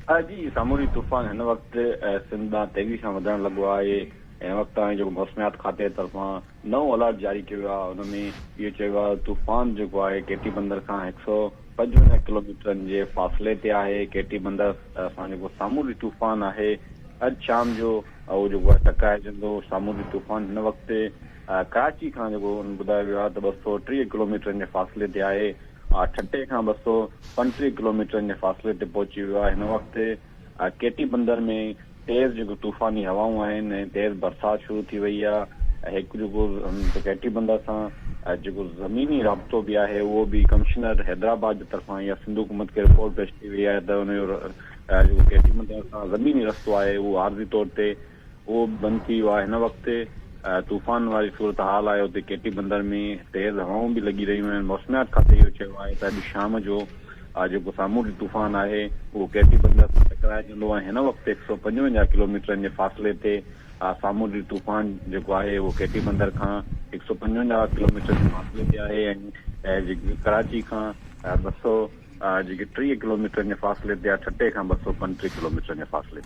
جي سامونڊي طوفان هن وقت سنڌ ڏانهن تيزي سان وڌڻ لڳو آهي. هن وقت تائين جيڪو موسميات کاتي طرفان نئون الرٽ جاري ڪيو ويو آهي ان ۾ اهو چيو ويو آهي طوفان جيڪو آهي ڪيٽي بندر کان هڪ سئو پنجونجاهه ڪلوميٽرن جي فاصلي تي آهي. ڪيٽي بندر سان جيڪو سامونڊي طوفان آهي اڄ شام جو اهو جيڪو آهي ٽڪرائجندو. سامونڊي طوفان هن وقت ڪراچي کان جيڪو ٻڌايو ويو آهي ته 230 ڪلوميٽرن جي فاصلي تي آهي. ٺٽي کان 235 ڪلوميٽرن جي فاصلي تي پهچي ويو آهي. هن وقت ڪيٽي بندر ۾ تيز جيڪو طوفاني هوائون آهن ۽ تيز برسات شروع ٿي وئي آهي. هڪ جيڪو ڪيٽي بندر سان جيڪو زميني رابطو به آهي اهو به ڪمشنر حيدرآباد جي طرفان يا سنڌ حڪومت کي رپورٽ پيش ڪئي وئي آهي ته ان جو جيڪو ڪيٽي بندر سان زميني رستو آهي اهو عارضي طور تي اهو به بند ٿي ويو آهي. هن وقت طوفان واري صورتحال آهي، اتي ڪيٽي بندر ۾ تيز هوائون به لڳي رهيون آهن. موسميات کاتي اهو چيو آهي ته اڄ شام جو جيڪو سامونڊي طوفان آهي اهو ڪيٽي بندر سان ٽڪرائجندو ۽ هن وقت 155 ڪلوميٽرن جي فاصلي تي سامونڊي طوفان جيڪو آهي اهو ڪيٽي بندر کان 155 ڪلوميٽرن جي فاصلي تي آهي ۽ جيڪي ڪراچي کان ٻه سئو جيڪي 30 ڪلوميٽرن جي فاصلي تي آهي، ٺٽي کان 235 ڪلوميٽرن جي فاصلي تي.